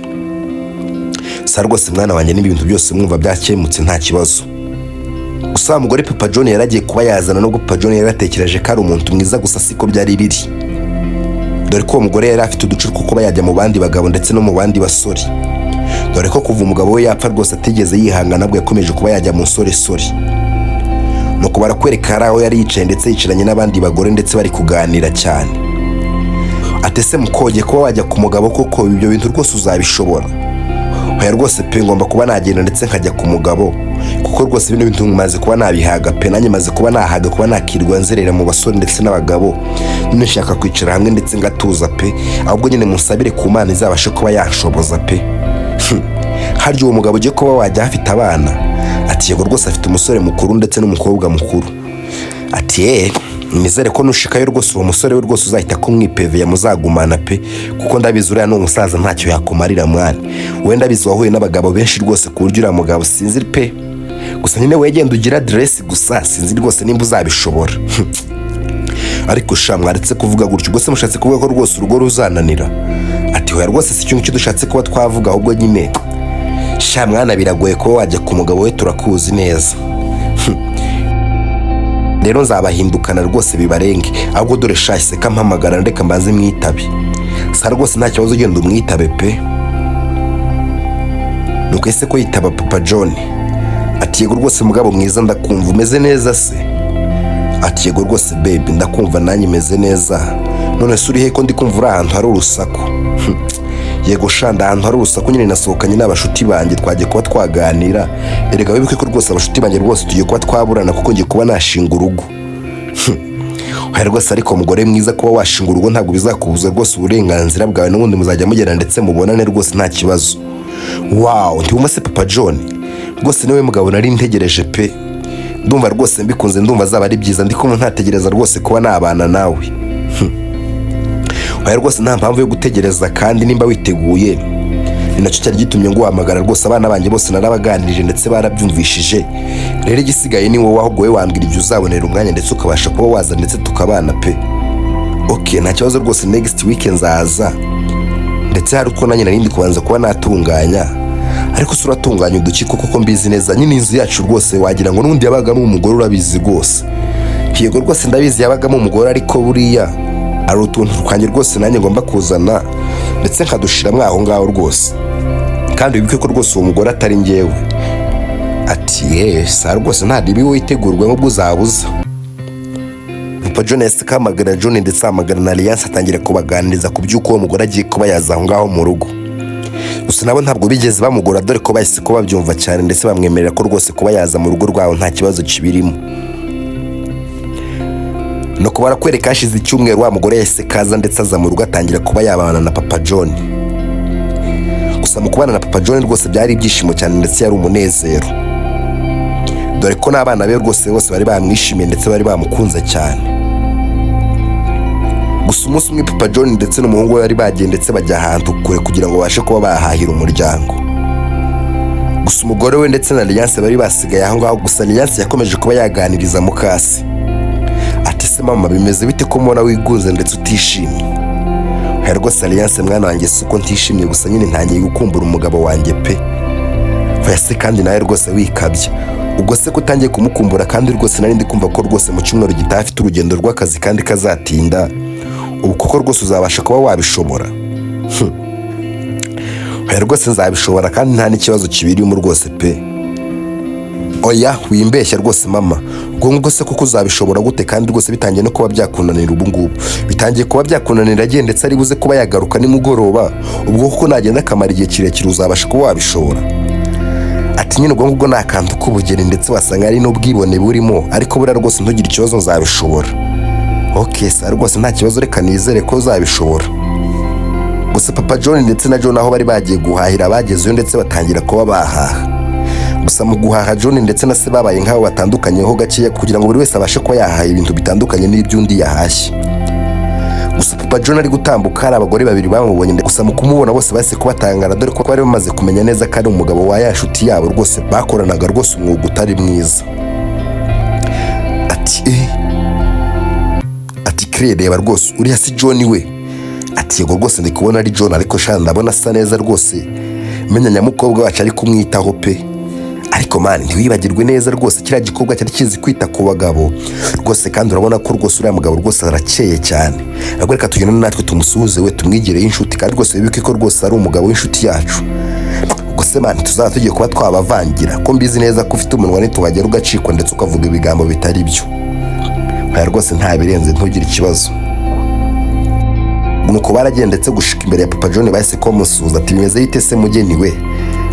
Sa rwose mwana wanjye, niba ibintu byose mwumva byakemutse nta kibazo. Gusa wa mugore papa John yaragiye kuba yazana, nubwo papa John yaratekereje ko ari umuntu mwiza, gusa siko byari biri, dore ko uwo mugore yari afite uduce two kuba yajya mu bandi bagabo ndetse no mu bandi basore, dore ko kuva umugabo we yapfa rwose atigeze yihangana, ahubwo yakomeje kuba yajya mu nsoresore. Nuko barakwereka hari aho yari yicaye ndetse yicaranye n'abandi bagore ndetse bari kuganira cyane. Atese mukoge, kuba wajya ku mugabo koko, ibyo bintu rwose uzabishobora? Oya rwose pe, ngomba kuba nagenda ndetse nkajya ku mugabo, kuko rwose bino bintu maze kuba nabihaga pe. Nanjye maze kuba nahaga kuba nakirwa nzerera mu basore ndetse n'abagabo, none nshaka kwicara hamwe ndetse ngatuza pe. Ahubwo nyine musabire ku Mana izabashe kuba yanshoboza pe. Harya uwo mugabo ugiye kuba wajya afite abana? Ati yego rwose, afite umusore mukuru ndetse n'umukobwa mukuru. Ati yeee, nizere ko nushikayo rwose uwo musore we rwose uzahita kumwipeveya muzagumana pe, kuko ndabizi uriya ni umusaza ntacyo yakumarira mwana. Wenda ndabizi wahuye n'abagabo benshi rwose, ku buryo uriya mugabo sinzi pe. Gusa nyine wegenda ugira aderesi, gusa sinzi rwose nimba uzabishobora. Ariko sha, mwaretse kuvuga gutyo, ubwo se mushatse kuvuga ko rwose urugo ruzananira? Ati hoya rwose, si icyo ngicyo dushatse kuba twavuga, ahubwo nyine sha mwana, biragoye kuba wajya ku mugabo we, turakuzi neza. Rero nzabahindukana rwose bibarenge. Ahubwo dore sha, seka mpamagara, reka mbanze mwitabe. Sa rwose nta kibazo, ugenda umwitabe pe. Nuko ese ko yitaba papa John. Ati yego rwose mugabo mwiza, ndakumva, umeze neza se? Ati yego rwose baby, ndakumva, nanjye meze neza. None se uri he ko ndi kumva uri ahantu hari urusaku? Yego sha, ahantu hari urusaku nyine, nasohokanye n'abashuti banjye, twagiye kuba twaganira. Erega wibuke ko rwose abashuti banjye rwose tugiye kuba twaburana, kuko ngiye kuba nashinga urugo. Oya rwose, ariko mugore mwiza, kuba washinga urugo ntabwo bizakubuza rwose uburenganzira bwawe, n'ubundi muzajya mugera ndetse mubonane rwose nta kibazo. Wow, ntiwumva se papa John, rwose niwe mugabo nari ntegereje pe. Ndumva rwose mbikunze, ndumva azaba ari byiza, ndi kumva ntategereza rwose kuba nabana nawe. Oya rwose nta mpamvu yo gutegereza, kandi nimba witeguye ni nacyo cyari gitumye nguhamagara rwose. Abana banjye bose narabaganirije ndetse barabyumvishije. Rero igisigaye ni wowe, ahubwo wowe wambwira igihe uzabonera umwanya ndetse ukabasha kuba waza ndetse tukabana pe. Ok, nta kibazo rwose, next week nzaza, ndetse hari utwo nanjye narindi kubanza kuba natunganya. Ariko se uratunganya uduki koko mbizi neza nyine inzu yacu rwose wagira ngo n'ubundi yabagamo umugore, urabizi rwose? Yego rwose ndabizi yabagamo umugore, ariko buriya hari utuntu twanjye rwose nanjye ngomba kuzana ndetse nkadushiramo aho ngaho rwose, kandi wibuke ko rwose uwo mugore atari njyewe. Ati yeee, sa rwose nta ribi, witegurwe nk'ubwo uzabuza. Papa John yahise ahamagara John ndetse ahamagara na Alliance, atangira kubaganiriza ku by'uko uwo mugore agiye kuba yaza aho ngaho mu rugo. Gusa nabo ntabwo bigeze bamugora, dore ko bahise ko babyumva cyane ndetse bamwemerera ko rwose kuba yaza mu rugo rwabo nta kibazo kibirimo. Nuko barakwereka hashize icyumweru, wa mugore yahise kaza ndetse aza mu rugo, atangira kuba yabana na papa John. Gusa Gusa mu kubana na Papa John rwose byari ibyishimo cyane, ndetse yari umunezero, dore ko n'abana be rwose bose bari bamwishimiye ndetse bari bamukunze cyane. Gusa umunsi umwe Papa John ndetse n'umuhungu we bari bagiye ndetse bajya ahantu kure kugira ngo babashe kuba bahahira umuryango. Gusa umugore we ndetse na Alliance bari basigaye aho ngaho. Gusa Alliance yakomeje kuba yaganiriza mukase ati: "Se mama, bimeze bite ko mbona wigunze ndetse utishimye?" "Oya rwose Alliance mwana wanjye, si uko ntishimye, gusa nyine ntangiye gukumbura umugabo wanjye pe." "Oya se kandi nawe rwose wikabya, ubwo se ko utangiye kumukumbura kandi rwose nari ndi kumva ko rwose mu cyumweru gitaha afite urugendo rw'akazi kandi kazatinda, ubu koko rwose uzabasha kuba wabishobora?" "Oya rwose nzabishobora kandi nta n'ikibazo kibirimo rwose pe." "Oya wimbeshya rwose mama, ubwo ngubwo se koko uzabishobora gute kandi rwose bitangiye no kuba byakunanira? Ubu ngubu bitangiye kuba byakunanira, agiye ndetse ari buze kuba yagaruka nimugoroba, ubwo kuko nagenda akamara igihe kirekire uzabasha kuba wabishobora?" Ati: "Nyine ubwo ngubwo ni akantu k'ubugeni ndetse wasanga ari n'ubwibone burimo, ariko buriya rwose ntugire ikibazo, nzabishobora." "Ok sa rwose nta kibazo, reka nizere ko uzabishobora." Gusa Papa John ndetse na John aho bari bagiye guhahira bagezeyo ndetse batangira kuba bahaha. Gusa mu guhaha John ndetse na se babaye nk'aho batandukanyeho gakeya kugira ngo buri wese abashe kuba yahaha ibintu bitandukanye n'iby'undi yahashye. Gusa Papa John ari gutambuka hari abagore babiri bamubonye. Gusa mu kumubona bose bahise kubatangara, dore ko bari bamaze kumenya neza ko ari umugabo wa ya nshuti yabo rwose bakoranaga rwose umwuga utari mwiza. Ati: "Eh," ati: "Claire, reba rwose uriya si John we?" Ati: "Yego rwose ndi kubona ari John, ariko sha ndabona asa neza rwose, menya nyamukobwa wacu ari kumwitaho pe. Ariko man, ntiwibagirwe neza rwose kiriya gikorwa cyari kizi kwita ku bagabo rwose, kandi urabona ko rwose uriya mugabo rwose arakeye cyane. Ahubwo reka tugende natwe tumusuhuze we, tumwigireyo inshuti, kandi rwose wibuke ko rwose ari umugabo w'inshuti yacu. Gusa man, tuzaba tugiye kuba twabavangira, ko mbizi neza ko ufite umunwa, nitubagera ugacikwa ndetse ukavuga ibigambo bitari byo." "Oya rwose nta birenze, ntugire ikibazo." Nuko baragiye ndetse gushika imbere ya Papa John bahise ko bamusuhuza. Ati: "Bimeze bite se mugeni we?"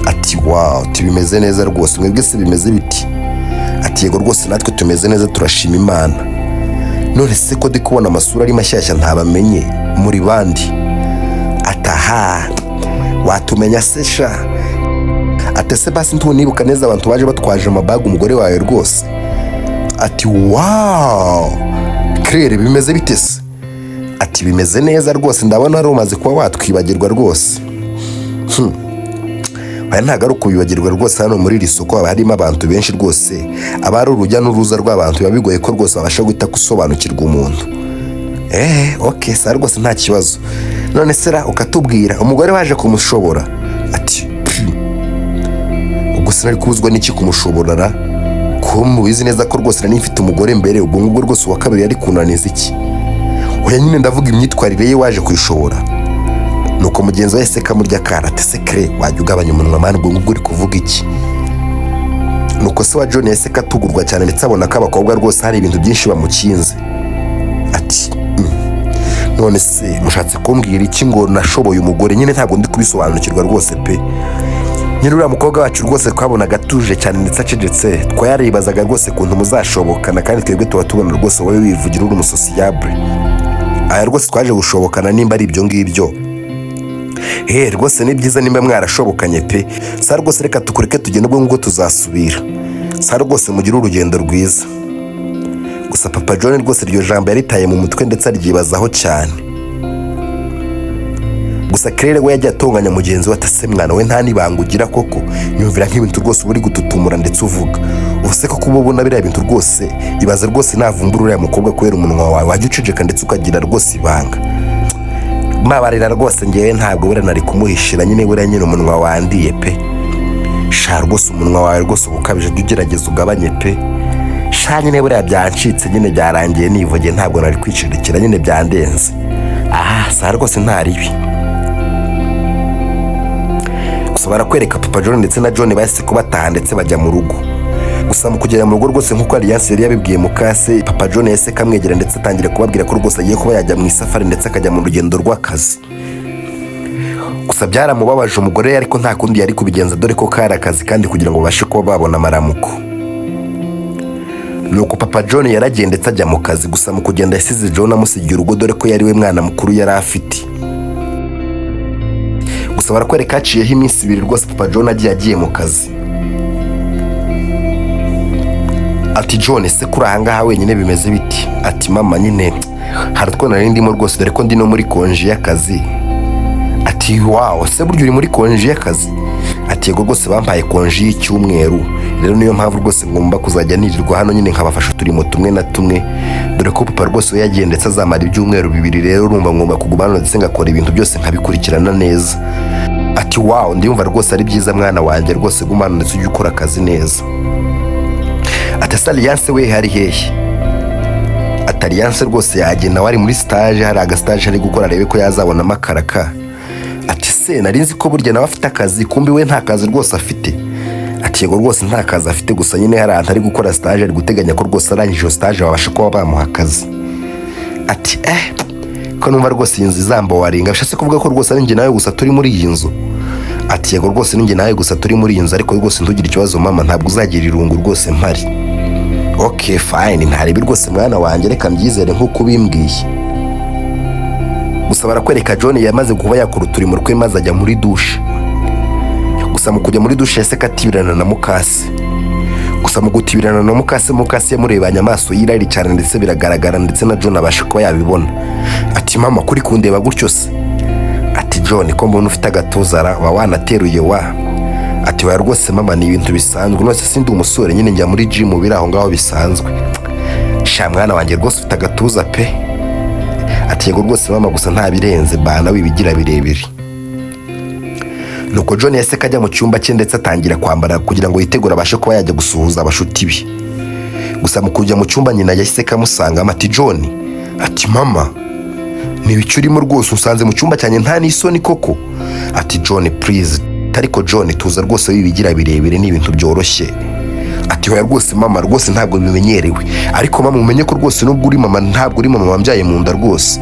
Ati: "Wow," ati: "bimeze neza rwose, mwebwe se bimeze biti?" Ati: "Yego rwose natwe tumeze neza, turashima Imana. None se ko ndi kubona amasura ari mashyashya ntabamenye, muri bandi?" Ataha watumenya se sha? Ati: "Ese basi ntunibuka neza abantu baje batwaje amabaga umugore wawe rwose?" Ati: "Wow, Claire, bimeze bite se?" Ati: "Bimeze neza rwose, ndabona wari umaze kuba watwibagirwa rwose." Oya ntabwo ari ukubibagirwa rwose, hano muri iri soko haba harimo abantu benshi rwose, aba ari urujya n'uruza rw'abantu, biba bigoye ko rwose babasha guhita gusobanukirwa umuntu." "Eee, ok sa rwose nta kibazo. None se ra ukatubwira umugore waje kumushobora?" Ati: "Pfi, ubwo sinari kubuzwa n'iki kumushobora ra, ko mubizi neza ko rwose nari mfite umugore mbere, ubwo ngubwo rwose uwa kabiri yari kunaniza iki?" "Oya nyine ndavuga imyitwarire ye, waje kuyishobora?" Nuko mugenzi we yahise kamurya akara ati: "Se kere wajya ugabanya umunwa man, ubwo ngubwo uri kuvuga iki?" Nuko se wa John yahise katugurwa cyane ndetse abona ko abakobwa rwose hari ibintu byinshi bamukinze. Ati: None se mushatse kumbwira iki ngo nashoboye umugore? Nyine ntabwo ndi kubisobanukirwa rwose pe. Nyine uriya mukobwa wacu rwose twabonaga atuje cyane ndetse acecetse, twayaribazaga rwose ukuntu muzashobokana, kandi twebwe tuba tubona rwose wowe wivugira uri umusociable. Aya rwose twaje gushobokana nimba ari ibyo ngibyo. He rwose ni byiza nimba mwarashobokanye pe. Sa rwose reka tukureke tugende, ubwo ngubwo tuzasubira. Sa rwose mugire urugendo rwiza." Gusa Papa John rwose iryo jambo yaritaye mu mutwe ndetse aryibazaho cyane. Gusa Claire we yagiye atonganya mugenzi we ati: "Mwana we, nta n'ibanga ugira koko, nyumvira nk'ibintu rwose uba uri gututumura ndetse uvuga. Ubu se koko uba ubona biriya bintu rwose? Ibaze rwose navumbura uriya mukobwa kubera umunwa wawe. Wajya uceceka ndetse ukagira rwose ibanga." "Mbabarira rwose, ngewe ntabwo buriya nari kumuhishira nyine, buriya nyine umunwa wandiye pe. Sha rwose umunwa wawe rwose uba ukabije, jya ugerageza ugabanye pe. Sha nyine buriya byancitse nyine, byarangiye nivugiye, ntabwo nari kwicirikira nyine, byandenze. Aha sa rwose nta ribi." Gusa barakwereka Papa John ndetse na John bahise kubataha ndetse bajya mu rugo. Gusa mu kugera mu rugo rwose nk'uko Alliance yari yabibwiye mukase, Papa John yahise kamwegera ndetse atangira kubabwira ko rwose agiye kuba yajya mu isafari ndetse akajya mu rugendo rw'akazi. Gusa byaramubabaje umugore, ariko nta kundi yari kubigenza, dore ko kari akazi kandi kugira ngo babashe kuba babona amaramuko. Nuko Papa John yaragiye ndetse ajya mu kazi. Gusa mu kugenda yasize John amusigiye urugo, dore ko yari we mwana mukuru yari afite. Gusa Gusa barakwereka haciyeho iminsi 2 rwose papa John agiye mu kazi. Ati John, se kuri ahangaha wenyine bimeze biti? Ati mama, nyine hari utwo nari ndimo rwose, dore ko ndi no muri konji y'akazi. Ati wow, se burya uri muri konji y'akazi? Ati yego rwose, bampaye konji y'icyumweru, rero niyo mpamvu rwose ngomba kuzajya nirirwa hano nyine nkabafasha uturimo tumwe na tumwe, dore ko papa rwose we yagiye ndetse azamara ibyumweru 2. Rero urumva ngomba kuguma hano ndetse ngakora ibintu byose nkabikurikirana neza. Ati wow, ndiyumva rwose ari byiza mwana wanjye, rwose guma hano ndetse ujye ukora akazi neza. Ati ese Alliance we hari hehe? Ati Alliance rwose yagenda, wari muri stage, hari agastage ari gukora arebe ko yazabonamo akaraka. Ati se nari nzi ko burya nawe afite akazi, kumbi we nta kazi rwose afite. Ati yego rwose nta kazi afite, gusa nyine hari ahantu ari gukora stage, ari guteganya ko rwose arangije iyo stage babasha kuba bamuha akazi. Ati ko numva rwose iyi nzu izambawaringa, bishatse kuvuga ko rwose ari njye nawe gusa turi muri iyi nzu? Ati yego rwose ni njye nawe gusa turi muri iyi nzu, ariko rwose ntugire ikibazo mama, ntabwo uzagira irungu rwose mpari. Ok fine, ntaribi rwose mwana wanjye, reka mbyizere nk'uko ubimbwiye. Gusa barakwereka John yamaze kuba yakora uturimo rwe maze ajya muri dushe. Gusa mu kujya muri dushe yahise atibirana na mukase. Gusa mu gutibirana na mukase, mukase yamurebanye amaso y'irari cyane ndetse biragaragara, ndetse na John abasha kuba yabibona. Ati mama, kuri kundeba gutyo se? Ati John, ko mbona ufite agatuza ra, wanateruye wa? Ati oya rwose mama, ni ibintu bisanzwe, none se sindi umusore nyine, njya muri gym biri aho ngaho bisanzwe. Sha mwana wanjye, rwose ufite agatuza pe. Ati yego rwose mama, gusa nta birenze bana, wibigira birebire. Nuko John yahise ajya mu cyumba cye ndetse atangira kwambara kugira ngo yitegure abashe kuba yajya gusuhuza abashuti be. Gusa mu kujya mu cyumba nyina yahise kamusangamo. Ati John. Ati mama, ni ibiki urimo rwose usanze mu cyumba cyanjye, nta n'isoni koko? Ati John please, ariko John tuza rwose wibigira birebire, ni ibintu byoroshye. Ati hoya rwose mama, rwose ntabwo bimenyerewe, ariko mama umenye ko rwose nubwo uri mama ntabwo uri mama wambyaye mu nda rwose,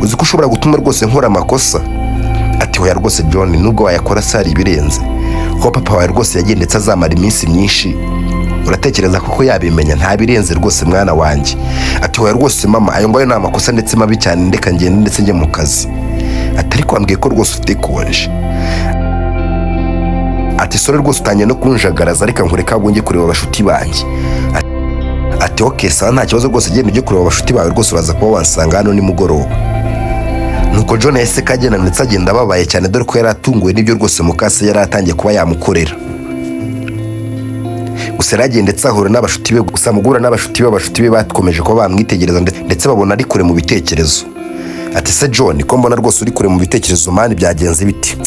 uzi ko ushobora gutuma rwose nkora amakosa. Ati hoya rwose John, nubwo wayakora se hari ibirenze, ko papa wawe rwose yagiye ndetse azamara iminsi myinshi, uratekereza koko yabimenya? Nta birenze rwose mwana wanjye. Ati hoya rwose mama, ayo ngayo ni amakosa ndetse mabi cyane, ndeka ngende ndetse njye mu kazi. Ati ariko wambwiye ko rwose ufite konje. Ati sorry rwose utangiye no kunjagaraza, reka nkureka ahubwo njye kureba abashuti banjye. Ati ok sawa, nta kibazo rwose, genda ujye kureba abashuti bawe rwose, uraza kuba wansanga hano nimugoroba. Nuko John yahise kagenda ndetse agenda ababaye cyane, dore ko yari atunguwe n'ibyo rwose mukase yari atangiye kuba yamukorera. Gusa yari agiye ndetse ahura n'abashuti be. Gusa mu guhura n'abashuti be, abashuti be bakomeje kuba bamwitegereza ndetse babona ari kure mu bitekerezo. Ati se John, ko mbona rwose uri kure mu bitekerezo man, byagenze biti?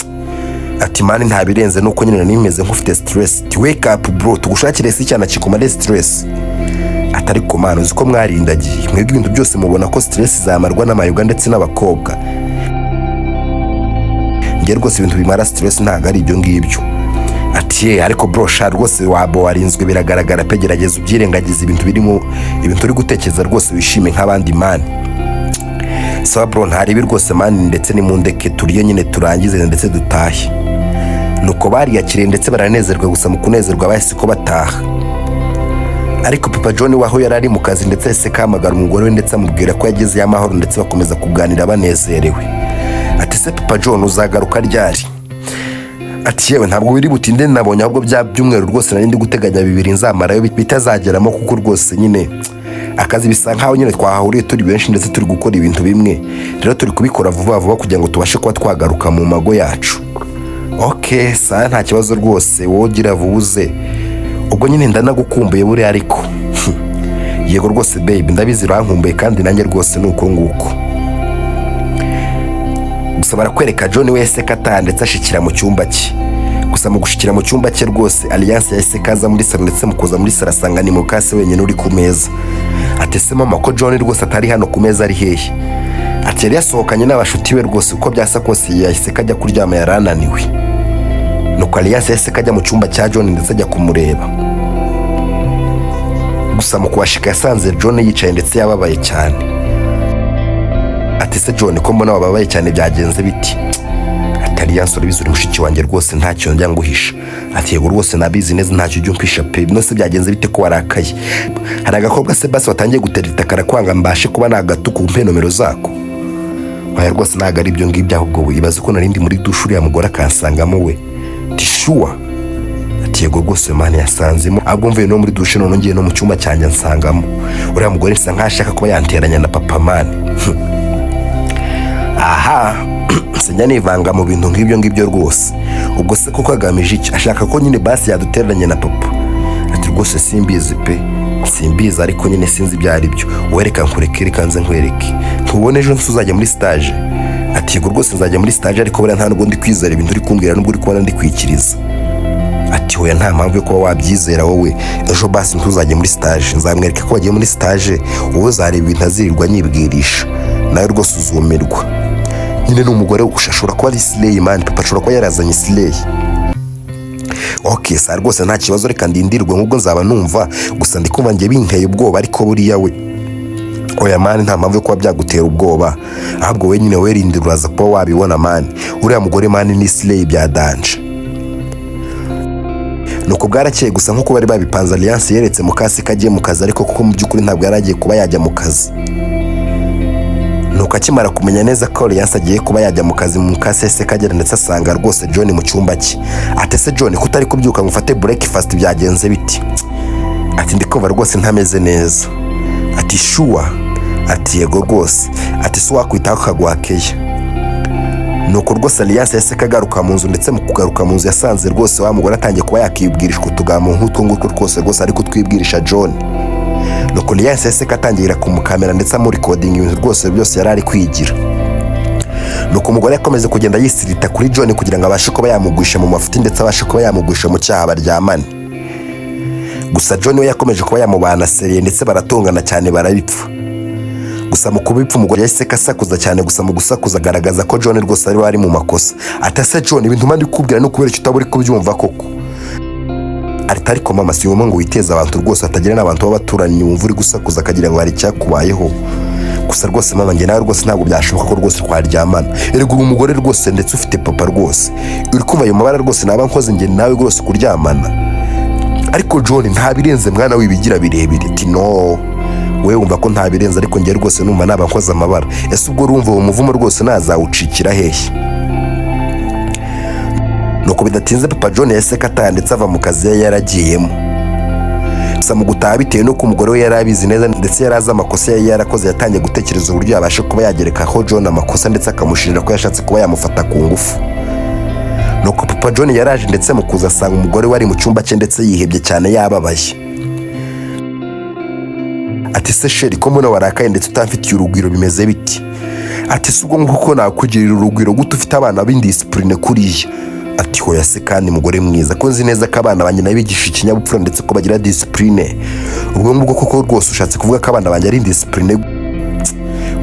Ati man, nta birenze, nuko nyine nari nimeze nk'ufite stress. Ati wake up bro, tugushakire se icyana kikumare stress? Ati ariko man, uzi ko mwarindagiye mwebwe, ibintu byose mubona ko stress zamarwa n'amayoga ndetse n'abakobwa. Njye rwose ibintu bimara stress ntabwo ari ibyo ngibyo. Ati ye ariko bro, sha rwose waba warinzwe biragaragara pe, gerageza ubyirengagize ibintu birimo, ibintu uri gutekereza rwose, wishime nk'abandi man. Sawa bro, ntaribi rwose man, ndetse nimundeke turye nyine turangize ndetse dutahe. Nuko bariyakiriye ndetse baranezerwa. Gusa mu kunezerwa bahise ko bataha, ariko papa John waho yari ari mu kazi ndetse yahise kahamagara umugore we ndetse amubwira ko yagezeyo amahoro, ndetse bakomeza kuganira banezerewe. Ati se papa John, uzagaruka ryari? Ati yewe, ntabwo biri butinde, nabonye ahubwo bya byumweru rwose nari ndi guteganya 2 nzamarayo bitazageramo, kuko rwose nyine akazi bisa nkaho nyine twahahuriye turi benshi ndetse turi gukora ibintu bimwe, rero turi kubikora vuba vuba kugira ngo tubashe kuba twagaruka mu mago yacu. Ok sawa, nta kibazo rwose, wowe ugira vuba uze ubwo nyine, ndanagukumbuye buriya. Ariko yego rwose babe, ndabizi urankumbuye, kandi nanjye rwose ni uko nguko. Gusa barakwereka John wese ko ataha ndetse ashikira mu cyumba cye. Gusa mu gushikira mu cyumba cye rwose, Alliance yahise kaza muri salo, ndetse mu kuza muri salo asanga ni mukase wenyine uri ku meza. Ati ese mama, ko John rwose atari hano ku meza, ari hehe? Ati yari yasohokanye n'abashuti be rwose, uko byasa kose yahise kajya kuryama, yari ananiwe. Nuko Alliance yahise kajya mu cyumba cya John ndetse ajya kumureba. Gusa mu kuhashika yasanze John yicaye ndetse yababaye cyane. Ati se John, ko mbona wababaye cyane, byagenze biti? Ati Alliance, urabizi uri mushiki wanjye rwose, ntacyo njya nguhisha. Ati yego rwose nabizi neza, ntacyo ujya umpisha pe. Nose byagenze bite ko warakaye? Hari agakobwa se basi watangiye gutereta karakwanga, mbashe kuba nagatuka umpe nomero zako? Oya rwose, ntabwo ari ibyo ngibyo, ahubwo we ibaze ko narindi muri douche, uriya mugore akansangamo we. Ati: "Sure?" Ati: "Yego rwose man, yasanzemo. Ahubwo mvuye no muri douche, none ngiye no mu cyumba cyanjye ansangamo uriya mugore, bisa nkaho ashaka kuba yanteranya na papa man." Aha sinjya nivanga mu bintu nk'ibyo ngibyo rwose. Ubwo se koko agamije iki? Ashaka ko nyine basi yaduteranya na papa? Ati: "Rwose simbizi pe, simbizi, ariko nyine sinzi ibyo ari byo. Wowe reka nkureke, reka nze nkwereke. Ntubone ejo ntuzajya muri stage?" Ati: "Yego rwose, nzajya muri stage, ariko buriya nta nubwo ndi kwizera ibintu uri kumbwira, nubwo uri kubona ndi kwikiriza." Ati: "Hoya, nta mpamvu yo kuba wabyizera wowe. Ejo basi ntuzajye muri stage, nzamwereka ko wagiye muri stage. Wowe uzareba ibintu azirirwa nyibwirisha, nawe rwose uzumirwa." Nyine ni umugore ashobora kuba ari slay man, papa ashobora kuba yarazanye slay. "Ok sa, rwose nta kibazo, reka ndindirwe nk'ubwo nzaba numva. Gusa ndi kumva njye binteye ubwoba." Ariko buriya we, oya man, nta mpamvu yo kuba byagutera ubwoba. Ahubwo we nyine werindira, uraza kuba wabibona man. Uriya mugore man ni slay bya danger. Nuko bwarakeye, gusa nk'uko bari babipanze, Alliance yeretse mukasi ko agiye mu kazi, ariko kuko mu by'ukuri ntabwo yari agiye kuba yajya mu kazi. Nuko akimara kumenya neza ko Alliance agiye kuba yajya mu kazi, mukasi yahise kagera ndetse asanga rwose John mu cyumba cye. Ati: "Ese John, ko utari kubyuka ngo ufate breakfast, byagenze biti?" Ati: "Ndi kumva rwose ntameze neza." Ati: "Sure?" Ati: "Yego rwose." Ati: "Si wakwitaho akaguha keya?" Nuko rwose Alliance yahise kagaruka mu nzu, ndetse mu kugaruka mu nzu yasanze rwose wa mugore atangiye kuba yakibwirishwa utugambo nk'utwo ngutwo rwose rwose ari kutwibwirisha John. Nuko Alliance yahise katangira kumukamera ndetse amurecordinga ibintu rwose byose yari ari kwigira. Nuko umugore yakomeje kugenda yisirita kuri John kugira ngo abashe kuba yamugwisha mu mafuti, ndetse abashe kuba yamugwisha mu cyaha baryamane. Gusa John we yakomeje kuba yamubana sérieux, ndetse baratongana cyane barabipfa. Gusa mu kubipfa, umugore yahise asakuza cyane. Gusa mu gusakuza agaragaza ko John rwose ari we ari mu makosa. Ati: "Ese John, ibintu mba ndikubwira ni ukubera icyo utaba uri kubyumva koko?" Ati: "Ariko mama, si ngombwa ngo witeze abantu rwose, hatagira n'abantu b'abaturanyi wumva uri gusakuza akagira ngo hari icyakubayeho. Gusa rwose mama, njye nawe rwose ntabwo byashoboka ko rwose twaryamana. Erega uri umugore rwose, ndetse ufite papa rwose. Uri kumva ayo mabara rwose naba nkoze njye nawe rwose kuryamana? Ariko John, nta birenze mwana, wibigira birebire." Ati: "No, wowe wumva ko nta birenze, ariko njye rwose numva naba nkoze amabara. Ese ubwo urumva uwo muvumo rwose nazawucikira hehe?" Nuko bidatinze papa John yahise ataha, ndetse ava mu kazi yari yaragiyemo. Gusa mu gutaha, bitewe n'uko umugore we yari abizi neza ndetse yari azi amakosa yari yarakoze, yatangiye gutekereza uburyo yabasha kuba yagerekaho John amakosa, ndetse akamushinja ko yashatse kuba yamufata ku ngufu. Nuko papa John yaraje, ndetse mu kuza asanga umugore we ari mu cyumba cye, ndetse yihebye cyane, yababaye. Ati: "Se chérie, ko mbona warakaye ndetse utamfitiye urugwiro, bimeze biti?" Ati: "Si ubwo nguko nakugirira urugwiro gute ufite abana b'indiscipline kuriya?" Ati: "Hoya se kandi mugore mwiza, ko nzi neza ko abana banjye nabigisha ikinyabupfura ndetse ko bagira discipline, ubwo ngubwo koko rwose ushatse kuvuga ko abana banjye ari indiscipline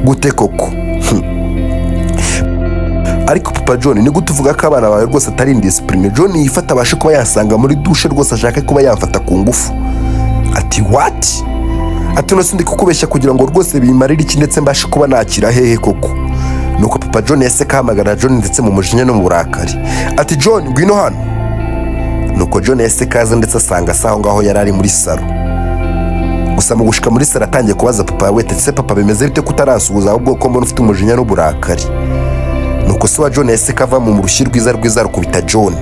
gute koko?" Ariko papa John, ni gute uvuga ko abana bawe rwose atari indiscipline, John yifata abashe kuba yasanga muri douche rwose ashake kuba yamfata ku ngufu? Ati: "What?" Ati: "No sindi kukubeshya kugira ngo rwose bimarire iki, ndetse mbashe kuba nakira hehe koko?" Nuko papa John yahise kahamagara John, ndetse mu mujinya no mu burakari ati: "John, ngwino hano." Nuko John yahise kaza, ndetse asanga asa aho ngaho yari ari muri salon. Gusa mu gushika muri salon, atangiye kubaza papa we: "Ese papa, bimeze bite ko utaransuhuza, ahubwo ko mbona ufite umujinya n'uburakari?" Nuko se wa John yahise kava mu rushyi rwiza rwiza rukubita John.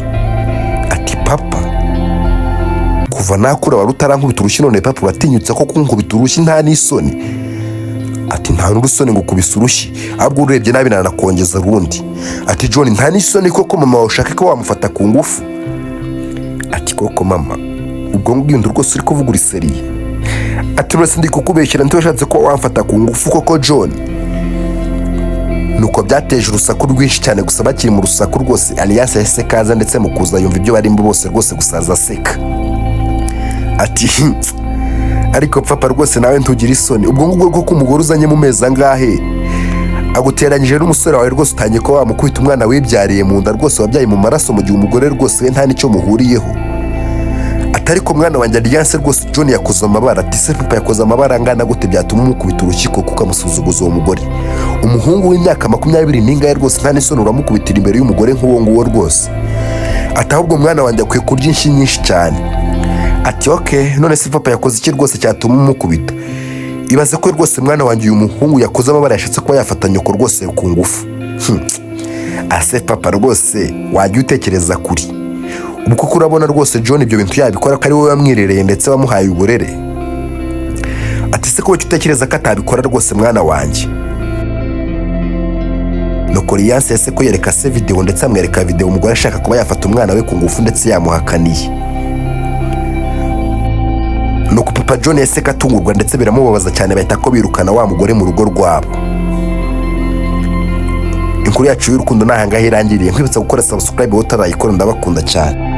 Ati: "Papa, kuva nakura wari utarankubita urushyi, none papa uratinyutse ko kunkubita urushyi, nta n'isoni?" Ati: "Nta n'urusoni ngo ukubise urushyi, ahubwo urebye nabi nanakongeza urundi." Ati: "John, nta n'isoni koko, mama wawe ushaka ko wamufata ku ngufu?" Ati: "Koko mama, ubwo ngubwo rwose uri kuvuga uri sérieux?" Ati: "Uretse ndi kukubeshyira, ntiwashatse ko wamfata ku ngufu koko John?" Nuko byateje urusaku rwinshi cyane. Gusa bakiri mu rusaku rwose, Alliance yahise kaza, ndetse mu kuza yumva ibyo barimo bose rwose, gusaza aseka. Ati: "Ariko papa rwose, nawe ntugira isoni? Ubwo ngubwo koko umugore uzanye mu mezi angahe aguteranyije n'umusore wawe rwose, utangiye kuba wamukubita, umwana wibyariye mu nda rwose, wabyaye mu maraso, mu gihe umugore rwose we nta n'icyo muhuriyeho?" Atari ko mwana wanjye Alliance, rwose John yakoze amabara. Ati: "Se papa, yakoze amabara angana gute byatuma umukubita urukiko kuko amusuzuguza uwo mugore? Umuhungu w'imyaka 20 n'ingahe rwose, nta n'isoni, uramukubitira imbere y'umugore nk'uwo nguwo rwose?" Ati: "Ahubwo mwana wanjye akwiye kurya inshyi nyinshi cyane." Ati: "Ok, none se papa, yakoze iki rwose cyatuma umukubita?" Ibaze ko rwose mwana wanjye, uyu muhungu yakoze amabara, yashatse kuba yafata nyoko rwose ku ngufu. Ase papa, rwose wajya utekereza kuri ubu, kuko urabona rwose John ibyo bintu yabikora, ko ari wowe wamwirereye ndetse wamuhaye uburere? Ati: "Se ko utekereza ko atabikora rwose, mwana wanjye?" Nuko Liyanse yase ko yereka se videwo, ndetse amwereka videwo umugore ashaka kuba yafata umwana we ku ngufu, ndetse yamuhakaniye. Nuko papa John yahise atungurwa ndetse biramubabaza cyane, bahita ko birukana wa mugore mu rugo rwabo. Inkuru yacu y'urukundo ni ahangaha irangiriye. Nkwibutsa gukora subscribe wowe utarayikora. Ndabakunda cyane.